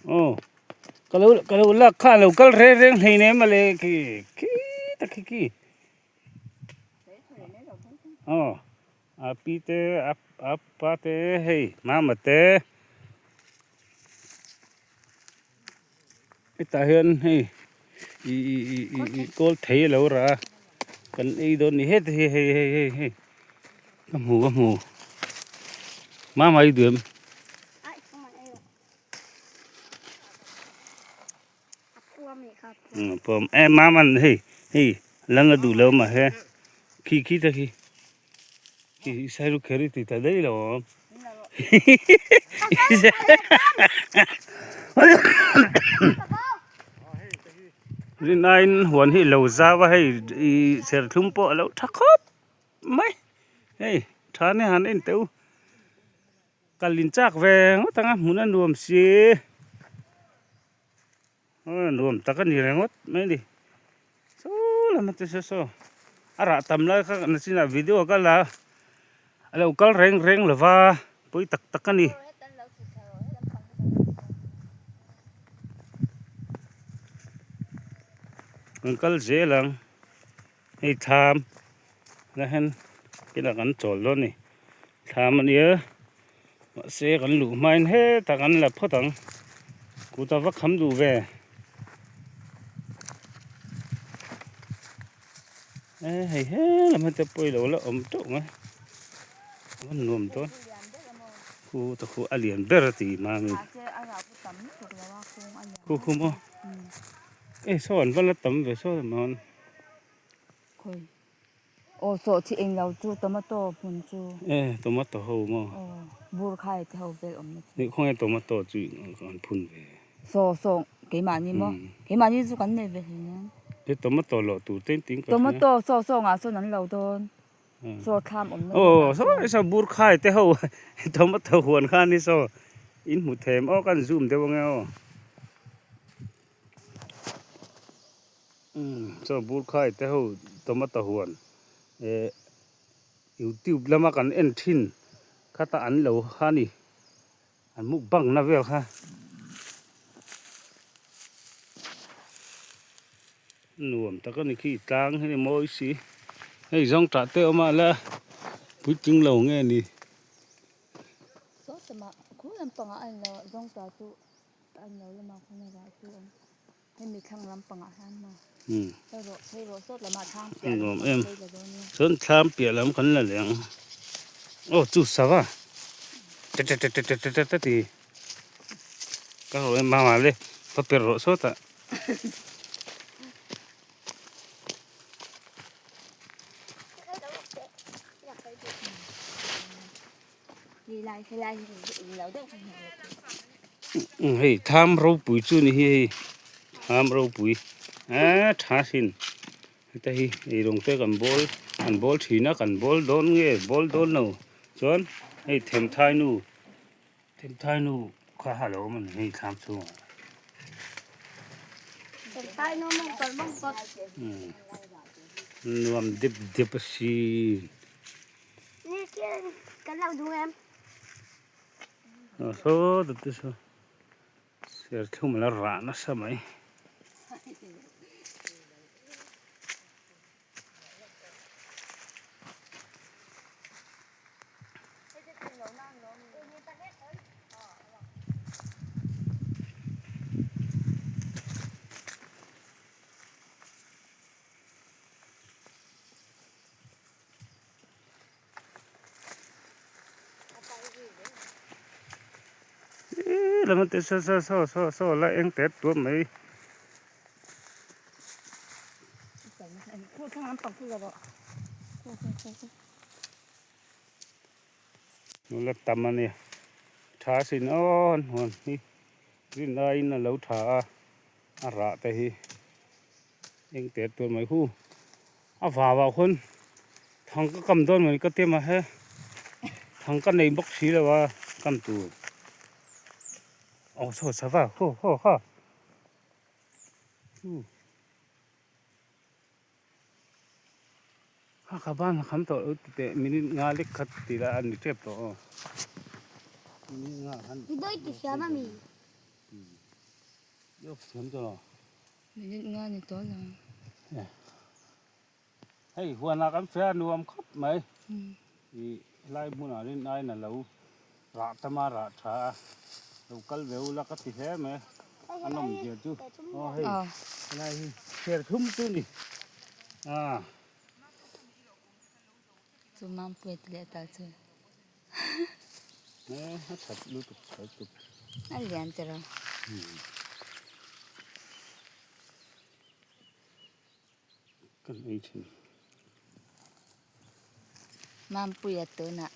Aw ka lo ka lo lak kha a lo kal reng reng hleinem mawle khi khi tak khi khi aw a pi te a a pa te hei mama te hetah hian hei ih ih ih ih ih kawl thei a lo rah a kan ei dawn ni heta hi hei hei hei hei ka hmu ka hmu mama i duh em. Pawm e maman hei hei lang a duh lo mah he khi khi ta khi khi sairu kher i ti ta daih lo awm rinaiin huan hi lo zau a hei ih serthlum pawh a lo tha khawp mai hei tha ni han en teh u. Kal in chak ve ngawt ang a hmun a nuam si aw nuam tak a ni rengawt mai a ni saw lam te saw saw a rah tam lai kha na chinah video ka la a lo kal reng reng lo va pawi tak tak a ni. Kan kal zel ang hei thlam ah hian inah kan chawl dawn a ni. Thlam a nia mahse kan luh hmain hetah kan la phawt ang kut a va kham duh ve e hei he lam hi te pawh ilo la awm teuh mai a va nuam dawn khu ta khu a lian ber a ti mami khu khu maw e saw an va la tam ve saw emaw. Aw sawh chi eng lo chu tomato hmun chu. E tomato ho maw? Aw bur khai te ho vel awm na chu. Nih khawnge tomato chu an phun ve? Saw saw keimahni maw? Keimahni chu kan nei ve hlei nen. E tomato lawh tur te tin ka hria. Tomato saw saw ngah sawn an lo dawn. Saw thlam awm na. Aw saw saw bur khai te ho tomato huan khan hi saw in hmu them aw kan zoom deuh ange aw. Chaw bur khai te ho tomato huan eh youtube lama kan en thin kha ta an lo kha a ni an mukbang na vel kha nuam tak a ni khi tlang hi mawi si hei zawng tah te awm a la puitling lo nge ni. Nuam em chuan thlam piah lam kan la leh ang aw chu sava te te te te te te ti ka ho em mama le va per rawh sawtah. Hei tham ropui chu ni hi hei tham ropui eee tha sin heta hi eirawng te kan bawl an bawl thin a kan bawl dawn nge bawl dawn lo chuan hei themthai nu themthai nu kha a lo awm a ni hei thlam chhungah nuam dep dep a sin. Saw te saw serthlum a la rah nasa mai. Ih lam te saw saw saw saw saw la eng tep tuam mai. La tam a nia tha sin aw an huan hi rin aiin a lo tha a a rah te hi eng tep tuam mai hu. A vau ah khawn thang ka kam dawn mai ka ti a he thang ka nei bawk si lo a kam tur aw saw sava haw haw ha ha ka ban a kham tawh lo ti teh minute nga lek khat tih lah a ni tep tawh aw minute nga khan. Minute nga ni tawh lo. Hei huanah kan feh a nuam khawp mai. I helai hmunah rin aiin a lo rah tam a rah tha a, lo kal ve ula ka ti hle mai a nawm zia chu. Aw hei helai hi serthlum chu a ni. Aa. Chu mam puet leh ta chu. Eh a that lutuk tha lutuk. A lian te rawh. Kan ei thin. Mampuia tunah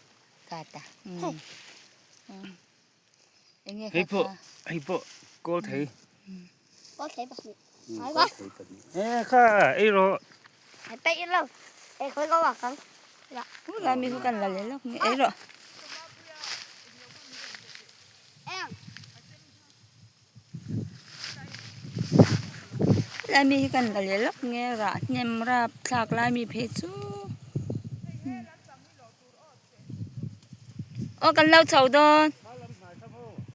ka ta. Enge Hei pawh hei pawh kawl thei. Kawl thei pahnih. Kawl thei pahnih. Eh kha ei rawh. Hei peih lo. Hei khawi ko ah kang. Lai mi khu kan la leh lawk nge ei rawh. Lai mi hi kan la leh lawk nge rah hnem rap thlak lai mi phei chu. Aw kan lo chho dawn.